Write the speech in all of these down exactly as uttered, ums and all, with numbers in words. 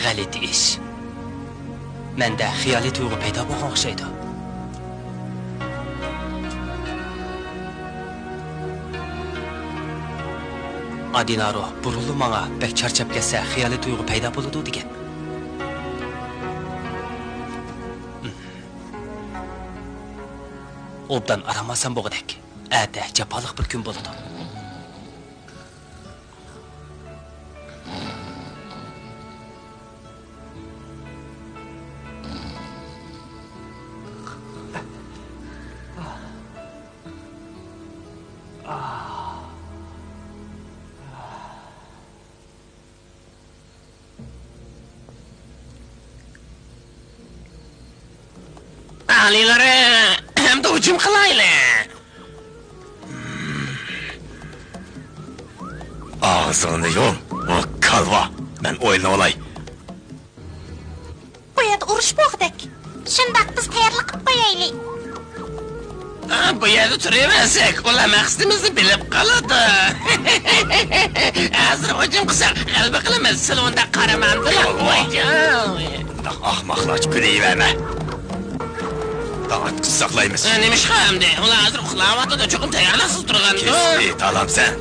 غەلىتە ئىش. مەندە خىيالىي تۇيغۇ پەيدا بولغان ئوخشايدۇ. ئادىنارو بۇرۇنلا ماڭا بەك چارچاپ كەتسە خىيالىي تۇيغۇ پەيدا بولىدۇ دېگەن. ئوبدان ئارام ئالسام بولغۇدەك. ئەتە جاپالىق بىر كۈن بولىدۇ. ئالىيلىرى، ئەمدى ھۇجۇم قىلايلى. ئاغزىڭنى يۇم، ئۇ كالۋا. مەن ئويلىنىۋالاي. بۇ يەردە ئۇرۇش بولغۇدەك. شۇنداق، بىز تەييارلىق قىلىپ قويايلى. ھە، بۇ يەردە تۇرۇۋەرسەك، ئۇلار مەقسىتىمىزنى بىلىپ قالىدۇ. ھازىر ھۇجۇم قىلساق، غەلىبە قىلىمىز. سىلى ئۇنداق قارىمامدىلا. ۋايجان! ئاخماقلارچە كۈلۈۋەرمە. تاڭ ئاتقۇچە ساقلايمىز. ھە، نېمىشقا ئەمدى؟ ئۇلار ھازىر ئۇخلاۋاتىدۇ، چوقۇم تەييارلىقسىز تۇرغاندۇ. كېسىلى تالامسەن.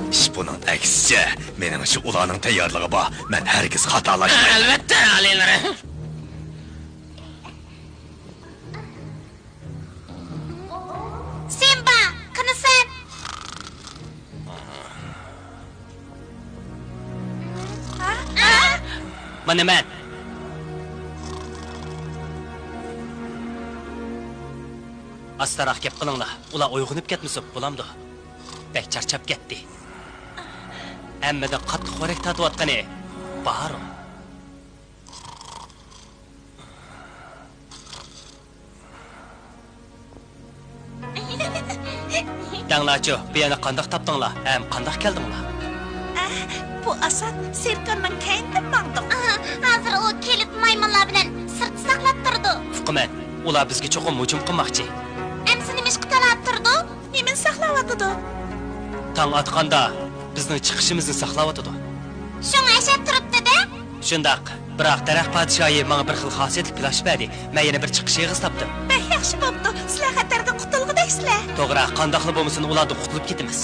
ئىش بۇنىڭ ئەكسىچە. مېنىڭچە ئۇلارنىڭ تەييارلىقى بار. مەن ھەرگىز خاتالاشمايمەن. ئەلۋەتتە، ئالىيلىرى. سىمبا، قېنى سەن؟ مانا مەن. ئاستاراق گەپ قىلىڭلار، ئۇلار ئويغىنىپ كەتمىسۇن، بولامدۇ؟ بەك چارچاپ كەتتى. ھەممىدىن قاتتىق خورەك تارتىۋاتقىنى بارۇ. دەڭلارچۇ، بۇ يەرنى قانداق تاپتىڭلار ھەم قانداق كەلدىڭلار؟ ئە، بۇ ئاسان، سېركاننىڭ كەينىدىن ماڭدۇق. ئاھا، ھازىر ئۇ كېلىپ مايمۇنلار بىلەن سىرتتا ساقلاپ تۇرىدۇ. ئۇقىمەن، ئۇلار بىزگە چوقۇم ھۇجۇم قىلماقچى. ئەمىسە نېمە ئىشقا تالاپ تۇرىدۇ؟ نېمىنى ساقلاۋاتىدۇ؟ تاڭ ئاتقاندا بىزنىڭ چىقىشىمىزنى ساقلاۋاتىدۇ. شۇڭا ئەشەپ تۇرۇپتۇ-دە. شۇنداق. بىراق دەرەخ پادىشاھى ماڭا بىر خىل خاسىيەتلىك پىلاش بەردى. مەن يەنە بىر چىقىش ئېغىزى تاپتىم. بەك ياخشى بوپتۇ. سىلەر خەتەردىن قۇتۇلغۇدەكسىلەر. توغرا، قانداقلا بولمىسۇن ئۇلاردىن قۇتۇلۇپ كېتىمىز.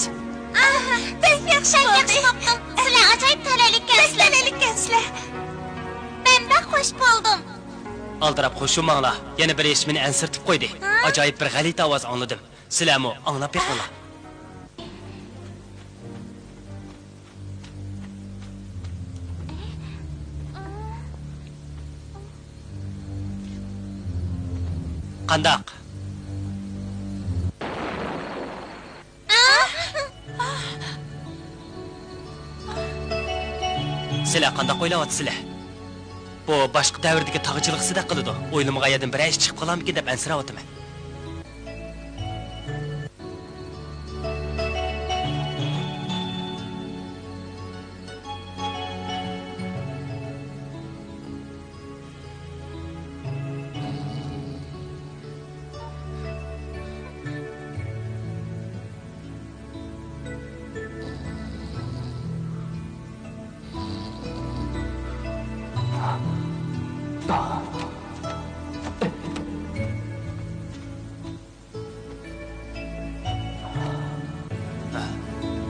ئاھ، بەك ياخشى بولدى. سىلەر ئاجايىپ تەلەيلىككەنسىلەر. بەك تەلەيلىككەنسىلەر. مەن بەك خوش بولدۇم. ئالدىراپ خوشۇماڭلار. يەنە بىر ئىش مېنى ئەنسىرىتىپ قويدى. ھە؟ ئاجايىپ بىر غەلىتە ئاۋاز ئاڭلىدىم. سىلەرمۇ ئاڭلاپ بېقىڭلار. قانداق؟ سىلەر قانداق ئويلاۋاتىسىلەر؟ بۇ باشقا دەۋردىكى تاغ جىلغىسىدەك قىلىدۇ. ئويلىمىغان يەردىن بىرەر ئىش چىقىپ قالارمىكىن دەپ ئەنسىرەۋاتىمەن.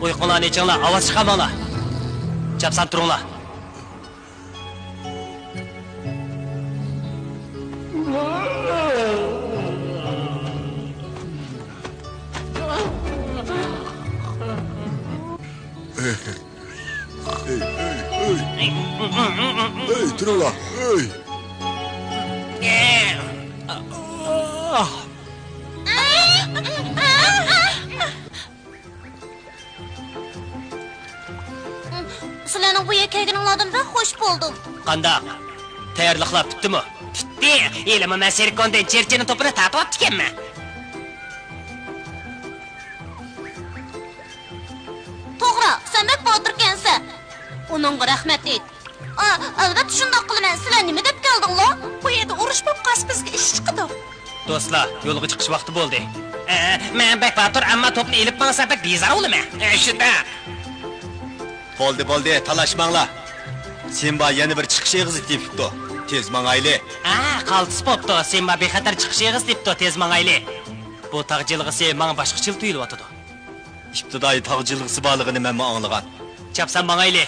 ئۇيقۇڭلارنى ئېچىڭلار، ئاۋاز چىقارماڭلار. چاپسان تۇرۇڭلار. ئەي، ئەي، ئەي. ئەي، تۇرۇڭلار، ئەي. سىلەرنىڭ بۇ يەرگە كەلگىنىڭلاردىن بەك خۇش بولدۇم. قانداق؟ تەييارلىقلار پۈتتىمۇ؟ پۈتتى. ھېلىمۇ مەن سېركوندىن چېرچىنىڭ توپىنى تارتىۋاپتىكەنمەن. توغرا، سەن بەك باتۇركەنسەن. ئۇنىڭغا رەھمەت ئېيت. ئا، ئەلۋەتتە شۇنداق قىلىمەن. سىلەر نېمە دەپ كەلدىڭلار؟ بۇ يەردە ئۇرۇش بولۇپ قالسا بىزگە ئىش چىقىدۇ. دوستلار، يولغا چىقىش ۋاقتى بولدى. ئە، مەن بەك باتۇر، ئەمما توپنى ئېلىپ ماڭسا بەك بىزار بولىمەن. ئە، شۇنداق. بولدى، بولدى، تالاشماڭلار. سىمبا يەنە بىر چىقىش ئېغىزى تېپىپتۇ. تېز ماڭايلى. ھە، قالتىس بوپتۇ. سىمبا بىخەتەر چىقىش ئېغىزى تېپىپتۇ. تېز ماڭايلى. بۇ تاغ جىلغىسى ماڭا باشقىچىلا تۇيۇلۇۋاتىدۇ. ئىپتىدائىي تاغ جىلغىسى بارلىقىنى مەنمۇ ئاڭلىغان. چاپسان ماڭايلى.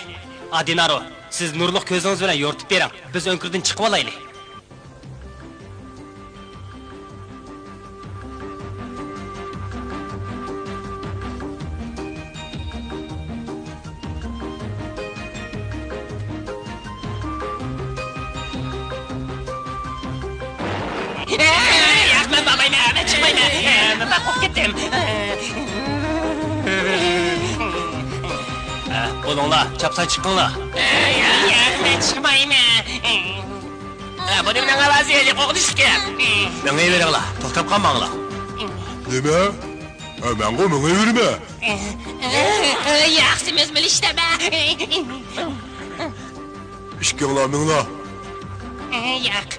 ئادىنارو، سىز نۇرلۇق كۆزىڭىز بىلەن يورۇتۇپ بېرىڭ. بىز ئۆڭكۈردىن چىقىۋالايلى. ياق، مەن بارمايمەن، مەن چىقمايمەن. مەن قورقۇپ كەتتىم. بولۇڭلار، چاپسان چىقىڭلار. ياق، مەن چىقمايمەن. بۇ نېمىنىڭ ئاۋازى؟ قورقۇنچلۇق ئىكەن. مېڭىۋېرىڭلار، توختاپ قالماڭلار. نېمە؟ ھە، مەنغۇ مېڭىۋېرىمەن. ياخشى، مەن ئىشلەمە. ئىككىڭلار مېڭىڭلار. ياق.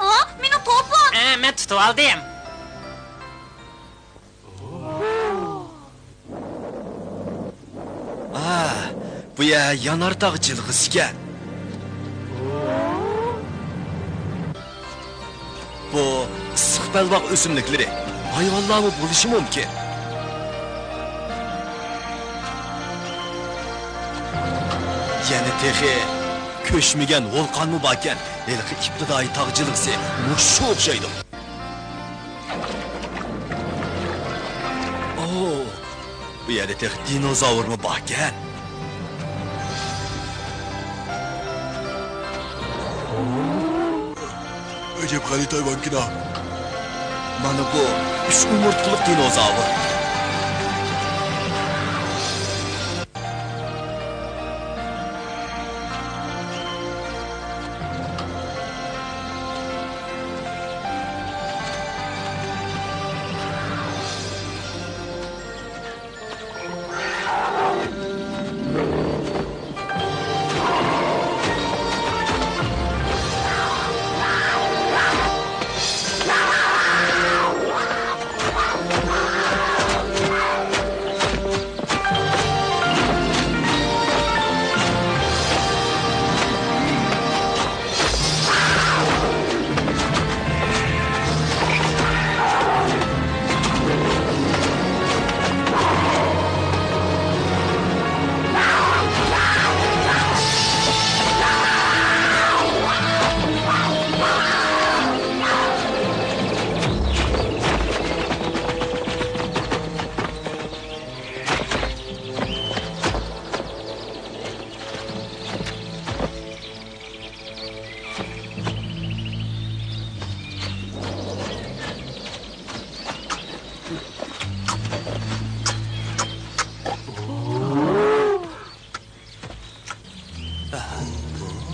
ئا، مېنىڭ توپۇم! ئە، مەن تۇتۇۋالدىم. ئا، بۇ يەر يانارتاغ جىلغىسىكەن. بۇ ئىسسىق بەلباغ ئۆسۈملۈكلىرى، ھايۋانلارمۇ بولۇشى مۇمكىن. يەنە تېخى كۆچمىگەن ۋولقانمۇ باركەن. ھېلىقى ئىپتىدائىي تاغ جىلغىسى مۇشۇ ئوخشايدۇ. ئوو، بۇ يەردە تېخى دىنوزاۋرمۇ باركەن. ئەجەب غەلىتە ھايۋانكىنا. مانا بۇ ئۈچ ئومۇرتقىلىق دىنوزاۋر.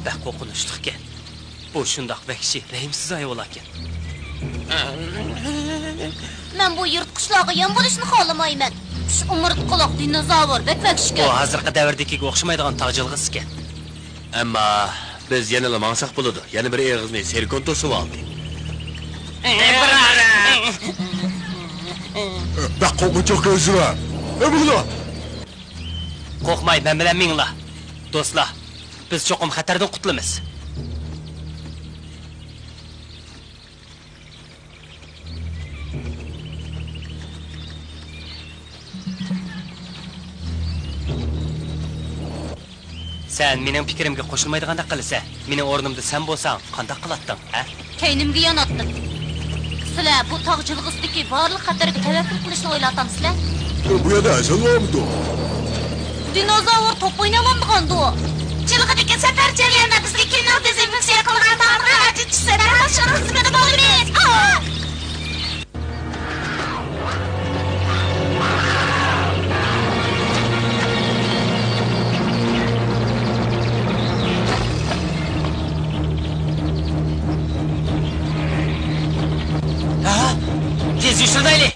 بەك قورقۇنچلۇقكەن. بۇ شۇنداق ۋەھشىي، رەھىمسىز ھايۋانلاركەن. مەن بۇ يىرتقۇچلارغا يەم بولۇشنى خالىمايمەن. ئۈچ ئومۇرتقىلىق دىنوزاۋر بەك ۋەھشىيكەن. ئۇ ھازىرقى دەۋردىكىگە ئوخشىمايدىغان تاغ جىلغىسىكەن. ئەمما بىز يەنىلا ماڭساق بولىدۇ. يەنە بىر ئېغىزنى سېركون توسۇۋالدى. بەك قورقۇنچاق كۆرۈنىسىلەر. ئەي، بۇلار! قورقماي، مەن بىلەن مېڭىڭلار. دوستلار، بىز چوقۇم خەتەردىن قۇتۇلىمىز. سەن مېنىڭ پىكرىمگە قوشۇلمايدىغاندەك قىلىسەن. مېنىڭ ئورنۇمدا سەن بولساڭ، قانداق قىلاتتىڭ، ھە؟ كەينىمگە ياناتتىم. سىلەر بۇ تاغ جىلغىسىدىكى بارلىق خەتەرگە تەۋەككۈل قىلىشنى ئويلاۋاتامسىلەر؟ بۇ يەردە ھەسەل بارمىدۇ؟ دىنوزاۋر توپ ئوينىۋالىدىغاندۇ؟ جىلغىدىكى سەپەر جەريانىدا بىزگە كىمنىڭ دېزىنفېكسىيە قىلغان تامىقى ئاجىتىشسا، دەرھال شۇنىڭ خىزمىتىدە بولىمىز. ھە؟ تېز يوشۇرۇنايلى!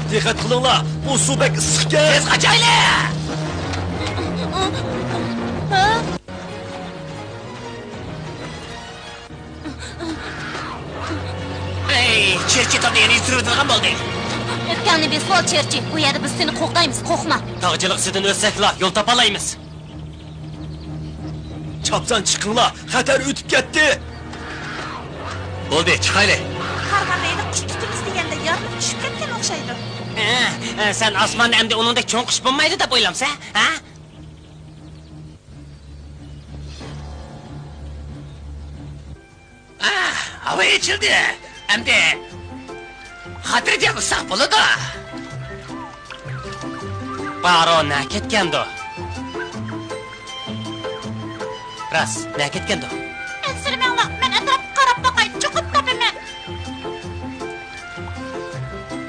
دىققەت قىلىڭلار، بۇ سۇ بەك ئىسسىقكەن. تېز قاچايلى! ئەي، چېرچى تاغدا يەنە يۈتۈرۈۋېتىدىغان بولدى. ئۆپكەڭنى بېسىۋال، چېرچى. بۇ يەردە بىز سېنى قوغدايمىز، قورقما. تاغ جىلغىسىدىن ئۆتسەكلا، يول تاپالايمىز. چاپسان چىقىڭلار، خەتەر ئۆتۈپ كەتتى. بولدى، چىقايلى. قارىغاندا ھېلى قۇش تۇتىمىز دېگەندە يارىلىپ چۈشۈپ كەتكەن ئوخشايدۇ. ئە، ئە، سەن ئاسماندا ئەمدى ئۇنىڭدەك چوڭ قۇش بولمايدۇ دەپ ئويلامسەن، ھە؟ ئاھ، ھاۋا ئېچىلدى. ئەمدى خاتىرجەم ئۇسساق بولىدۇ. بارو نە كەتكەندۇ؟ راست، نە كەتكەندۇ؟ ئەنسىرىمەڭلار، مەن ئەتراپقا قاراپ باقاي، چوقۇم تاپىمەن.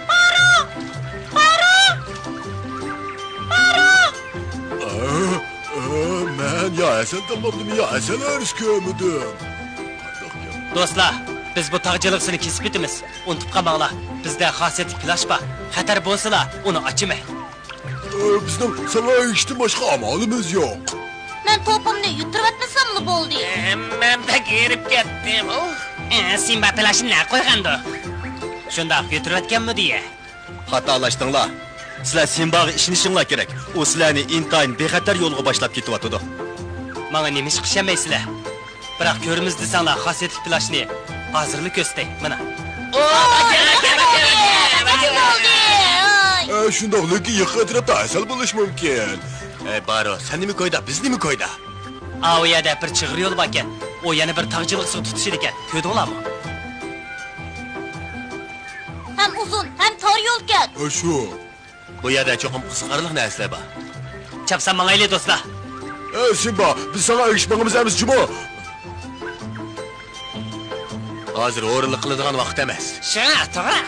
بارو! بارو! بارو! ئە، ئە، مەن يا ھەسەل تاپمامدىم، يا ھەسەل ھارىس كۆرمىدىم. دوستلار، بىز بۇ تاغ جىلغىسىنى كېسىپ ئۆتىمىز. ئۇنتۇپ قالماڭلار، بىزدە خاسىيەتلىك پىلاش بار. خەتەر بولسىلا، ئۇنى ئاچىمەن. ئە، بىزنىڭ ساڭا ئېرىشىشتىن باشقا ئامالىمىز يوق. مەن توپۇمنى يۈتتۈرۈۋەتمىسەملا بولدى. ئە، مەن بەك ھېرىپ كەتتىم. ئە، سىمبا پىلاشنى نەگە قويغاندۇ؟ شۇنداق، يۈتتۈرۈۋەتكەنمۇ دېيە؟ خاتالاشتىڭلار. سىلەر سىمباغا ئىشىنىشىڭلار كېرەك. ئۇ سىلەرنى ئىنتايىن بىخەتەر يولغا باشلاپ كېتىۋاتىدۇ. ماڭا نېمىشقا ئىشەنمەيسىلەر؟ بىراق كۆرىمىز دېسەڭلار، خاسىيەتلىك پىلاشنى ھازىرلا كۆرسىتەي، مانا. ئە، شۇنداق، لېكىن يېقىن ئەتراپتا ھەسەل بولۇشى مۇمكىن. ئەي، بارو، سەن نېمە كويدا، بىز نېمە كويدا؟ ئاۋۇ يەردە بىر چىغىر يول باركەن. ئۇ يەنە بىر تاغ جىلغىسىغا تۇتىشىدىكەن. كۆردۈڭلارمۇ؟ ھەم ئۇزۇن، ھەم تار يولكەن. ئە، شۇ. بۇ يەردە چوقۇم قىزىقارلىق نەرسىلەر بار. چاپسان ماڭايلى، دوستلار. ئەي، سىمبا، بىز ساڭا ئەگىشىپ ماڭىمىز ئەمەس جۇمۇ؟ ھازىر ھورۇنلۇق قىلىدىغان ۋاقىت ئەمەس. شۇ، توغرا.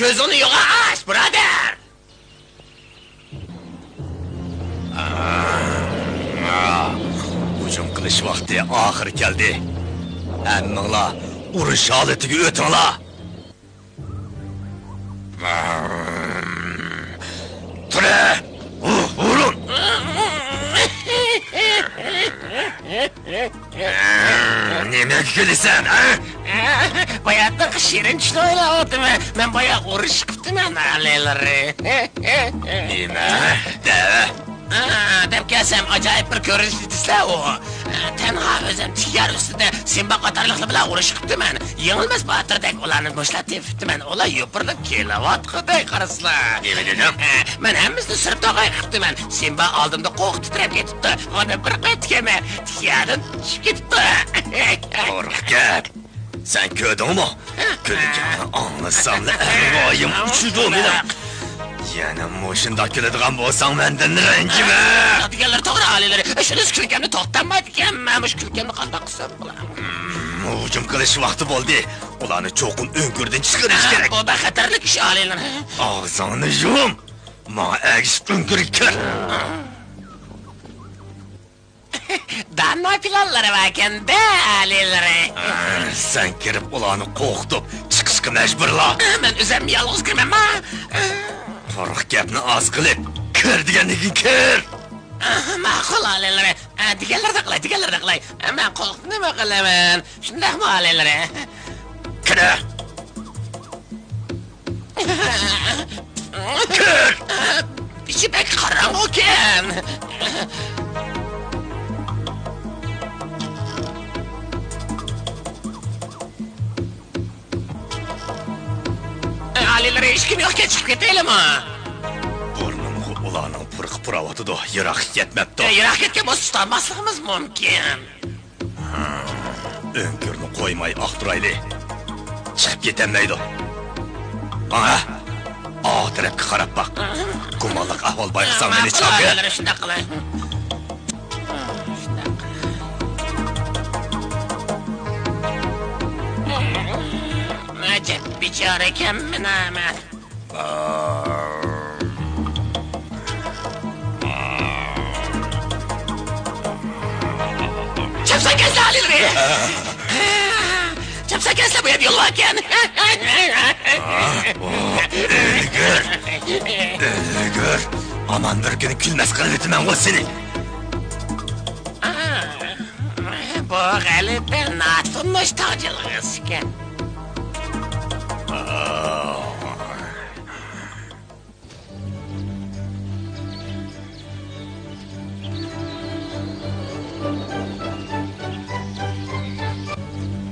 كۆزۈڭنى يوغان ئاچ، بۇرادەر! ھۇجۇم قىلىش ۋاقتى ئاخىرى كەلدى. ھەممىڭلار ئۇرۇش ھالىتىگە ئۆتۈڭلار. تۇرە! ھۇرۇن! نېمىگە كۈلىسەن، ھە؟ باياتنىڭ شېرىن چۈشىنى ئويلاۋاتىمەن. مەن بايا ئۇرۇش قىپتىمەن، ئالىيلىرى. نېمە؟ دەۋە. ئا، دەپ كەلسەم، ئاجايىپ بىر كۆرۈنۈشنى دېسىلە ئۇ. ئا، تەنھا ئۆزۈم تىك يار ئۈستىدە سىمبا قاتارلىقلار بىلەن ئۇرۇشۇپ قىپتىمەن. يېڭىلمەس باتۇردەك ئۇلارنى مۇشۇلار تېپىپتىمەن. ئۇلار يوپۇرۇلۇپ كېلىۋاتقۇدەك قارىسىلا. نېمە دېدىڭ؟ ئا، مەن ھەممىسىنى سۈرۈپ تاقاي قىپتىمەن. سىمبا ئالدىمدا قوقۇپ تىترەپ كېتىپتۇ. ئۇنى بىر قېتىم كەمە تىك ياردىن چۈشۈپ كېتىپتۇ. قۇرۇق گەپ. سەن كۆردۈڭمۇ؟ كۈلكەڭنى ئاڭلىساملا ئەرۋايىم ئۇچىدۇ مېنىڭ. يەنە مۇشۇنداق كۈلىدىغان بولساڭ مەندىن رەنجىمە. دېگەنلىرى توغرا ئالىيلىرى. شۇنىسى كۈلكەمنى توختاتمايدىكەن. مەن مۇشۇ كۈلكەمنى قانداق قىلسام بولار؟ ھۇجۇم قىلىش ۋاقتى بولدى. ئۇلارنى چوقۇم ئۆڭكۈردىن چىقىرىش كېرەك. بۇ بەك خەتەرلىك ئىش ئالىيلىرى. ئاغزىڭنى يۇم. ماڭا ئەگىشىپ ئۆڭكۈرگە كىر. دانا پىلانلىرى باركەن-دە، ئالىيلىرى. سەن كىرىپ ئۇلارنى قورقۇتۇپ چىقىشقا مەجبۇرلا. مەن ئۆزۈم يالغۇز كىرىمەنما؟ قۇرۇق گەپنى ئاز قىلىپ، كىر دېگەندىن كېيىن كىر. ماقۇل، ئالىيلىرى. دېگەنلەردەك قىلاي، دېگەنلەردەك قىلاي. مەن قورقۇپ نېمە قىلىمەن؟ شۇنداقمۇ، ئالىيلىرى؟ كىر. كىر! ئىچى بەك قاراڭغۇكەن. ئالىيلىرى، ھېچكىم يوقكەن، چىقىپ كېتەيلىمۇ؟ بۇرنۇمغا ئۇلارنىڭ پۇرىقى پۇراۋاتىدۇ، يىراققا كەتمەپتۇ. يىراق كەتكەن بولسا تۇتالماسلىقىمىز مۇمكىن. ئۆڭكۈرنى قويماي ئاختۇرايلى. چىقىپ كېتەلمەيدۇ. قاڭا، ئاۋۇ تەرەپكە قاراپ باق. گۇمانلىق ئەھۋال بايقىساڭ مېنى چاقىر. شۇنداق قىلاي. ئەجەب بىچارە ئىكەنمەن مەن. چاپسان كەلسە ئالىيلىرى! چاپسان كەلسە بۇ يەردە يول باركەن! ئۆلگۈر! ئۆلگۈر! ھامان بىر كۈنى كۈلمەس قىلىۋېتىمەنغۇ سېنى! بۇ غەلىتە ناتونۇش تاجىلىق ئىكەن.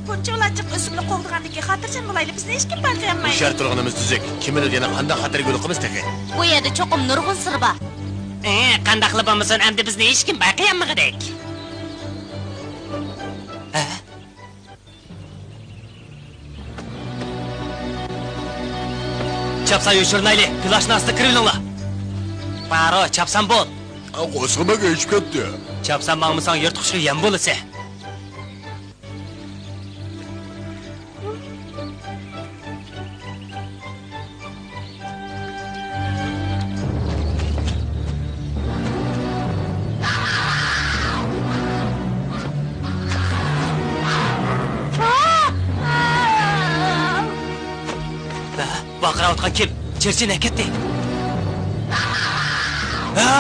بۇنچىۋالا جىق ئۆسۈملۈك قوغدىغاندىكىن خاتىرجەم بولايلى، بىزنى ھېچكىم بايقىيالمايدۇ. ھوشيار تۇرغىنىمىز تۈزۈك. كىم بىلىدۇ يەنە قانداق خەتەرگە يولۇقىمىز تېخى. بۇ يەردە چوقۇم نۇرغۇن سىر بار. ئى، قانداقلا بولمىسۇن، ئەمدى بىزنى ھېچكىم بايقىيالمىغۇدەك. ھە؟ چاپسان يوشۇرۇنايلى، پىلاشنى ئاستىغا كىرىۋېلىڭلار. بارو، چاپسان بول. قورسىقىم بەك ئېچىپ كەتتى. چاپسان ماڭمىساڭ يىرتقۇچقا يەم بولىسەن. ۋارقىراۋاتقان كىم؟ چېرچىن ئەكەتتى. ھە؟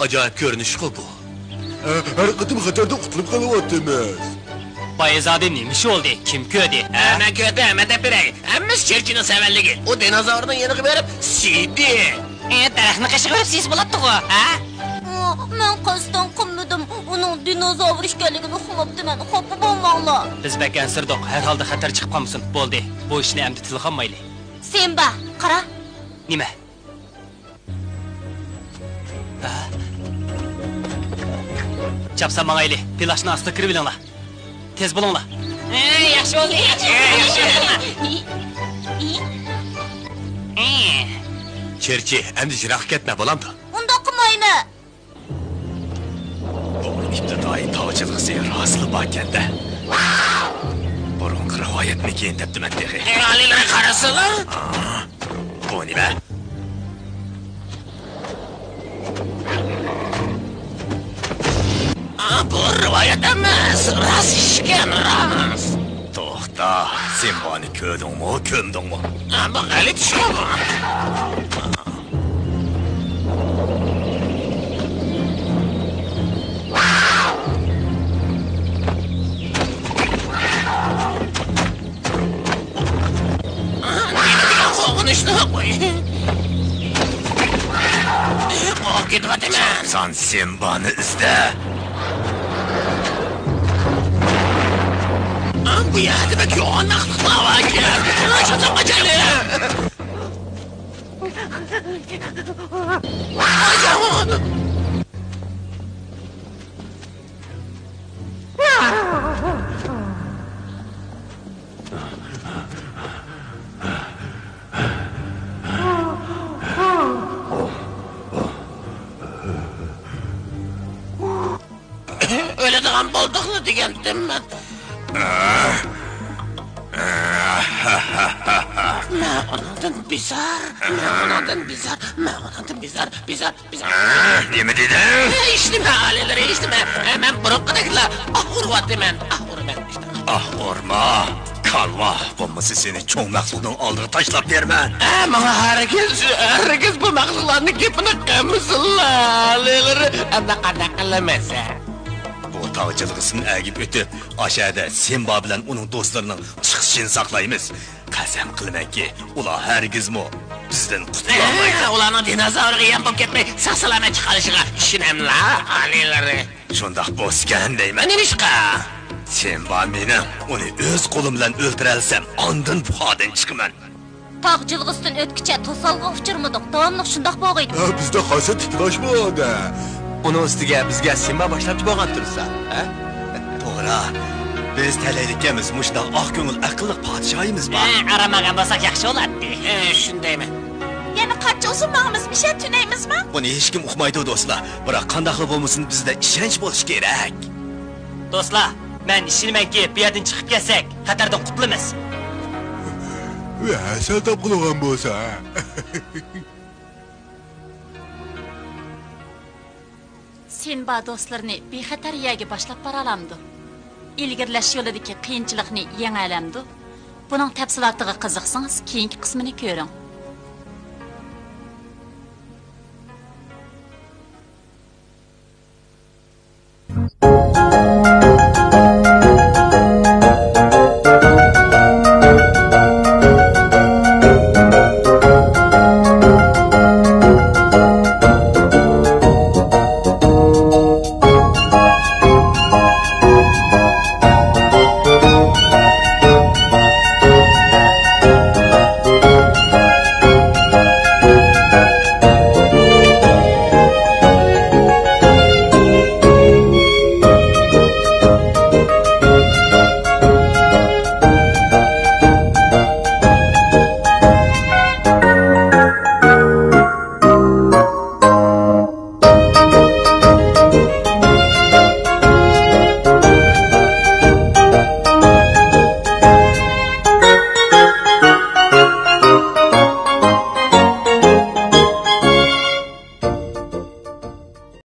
ئاجايىپ كۆرۈنۈشقۇ بۇ. ھە، ھەر قېتىم خەتەردىن قۇتۇلۇپ قېلىۋاتىمىز. بايزادە نېمە ئىش بولدى؟ كىم كۆردى؟ ھە، مەن كۆردۈم، مەن دەپ بېرەي. ھەممىسى چېرچىنىڭ سەۋەنلىكى. ئۇ دىنوزاۋرنىڭ يېنىغا بېرىپ سىيدى. ئى، دەرەخنىڭ قېشىغا بېرىپ سىيسا بولاتتىغۇ، ھە؟ ئۇ، مەن قەستەن قىلمىدىم. ئۇنىڭ دىنوزاۋر ئىكەنلىكىنى ئۇقماپتىمەن. خاپا بولماڭلار. بىز بەك ئەنسىرىدۇق. ھەر ھالدا خەتەر چىقىپ قالمىسۇن. بولدى، بۇ ئىشنى ئەمدى تىلغا ئالمايلى. سىمبا، قارا. نېمە؟ ھە؟ چاپسان ماڭايلى، پىلاشنى ئاستىغا كىرىۋېلىڭلار. تېز بولۇڭلار. ھە، ياخشى بولدى، ياخشى بولدى. ھە، ياخشى بولدى. ھە، چېرچى، ئەمدى يىراققا كەتمە، بولامدۇ؟ ئۇنداق قىلمايمەن. بۇ ئىپتىدائىي تاۋ جىلغىسى راستلا باركەن-دە. بۇرۇنقى رىۋايەتمىكىن دەپتىمەن تېخى. ئالىيلىرى قارىسىلا. ئا، بۇ نېمە؟ ئا، بۇ رىۋايەت ئەمەس، راست ئىشكەن، راست. توختا، سىمبانى كۆردۈڭمۇ، كۆمدۈڭمۇ؟ ئا، بۇ غەلىتە ئىشقۇ بۇ. قورقۇنچلۇق. قورقۇپ كېتىۋاتىمەن. سان سىمبانى ئىزدە. بۇ يەردە بەك يوغان مەخلۇقلار باركەن. شۇ تاپقا كەلدى. ئۆلىدىغان بولدۇقلا دېگەنتىم مەن. مەن ئۇنىڭدىن بىزار، مەن ئۇنىڭدىن بىزار، مەن ئۇنىڭدىن بىزار، بىزار، بىزار. نېمە دېدىڭ؟ ھېچنېمە، ئالىيلىرى، ھېچنېمە. مەن بۇرۇنقىدەكلا ئاھ ئۇرۇۋاتىمەن، ئاھ ئۇرىمەن. ئاھ ئۇرما، كالۋا، بولمىسا سېنى چوڭ مەخلۇقنىڭ ئالدىغا تاشلاپ بېرىمەن. ئە، ماڭا ھەرگىز، ھەرگىز بۇ مەخلۇقلارنىڭ گېپىنى قىلمىسۇنلا، ئالىيلىرى. ئەمدى قانداق قىلىمىز؟ بۇ تاغ جىلغىسىدىن ئەگىپ ئۆتۈپ، ئاشەدە سىمبا بىلەن ئۇنىڭ دوستلىرىنىڭ چىقىشىنى ساقلايمىز. قەسەم قىلىمەنكى، ئۇلار ھەرگىزمۇ بىزدىن قۇتۇلالمايدۇ. ئۇلارنىڭ دىنوزاۋرغا يەم بولۇپ كەتمەي، ساق-سالامەت چىقىۋېلىشىغا ئىشىنەملا، ئالىيلىرى. شۇنداق بولسىكەن دەيمەن. نېمىشقا؟ سىمبا مېنىڭ، ئۇنى ئۆز قولۇم بىلەن ئۆلتۈرەلىسەم، ئاندىن پۇخادىن چىقىمەن. تاغ جىلغىسىدىن ئۆتكۈچە توسالغۇغا ئۇچرىمىدۇق، داۋاملىق شۇنداق بولغىيدۇ. ھە، بىزدە خاسىيەت تىكلاشمۇ ئادە. ئۇنىڭ ئۈستىگە بىزگە سىمبا باشلامچى بولغان تۇرسا، ھە؟ توغرا، بىز تەلەيلىككەنمىز، مۇشۇنداق ئاق كۆڭۈل، ئەقىللىق پادىشاھىمىز بار. ھە، ئارام ئالغان بولساق ياخشى بولاتتى. ھە، شۇندايمەن. يەنە قانچە ئۇزۇن ماڭىمىز، مىشە تۈنەيمىزمۇ؟ بۇنى ھېچكىم ئۇقمايدۇ، دوستلار. بىراق قانداقلا بولمىسۇن، بىزدە ئىشەنچ بولۇشى كېرەك. دوستلار، مەن ئىشىنىمەنكى، بۇ يەردىن چىقىپ كەتسەك، خەتەردىن قۇتۇلىمىز. ۋە ھەسەل تاپقىلىغان بولسا. سىمبا دوستلىرىنى بىخەتەر يەرگە باشلاپ بارالامدۇ؟ ئىلگىرىلەش يولىدىكى قىيىنچىلىقنى يېڭەلەمدۇ؟ بۇنىڭ تەپسىلاتىغا قىزىقسىڭىز، كېيىنكى قىسمىنى كۆرۈڭ.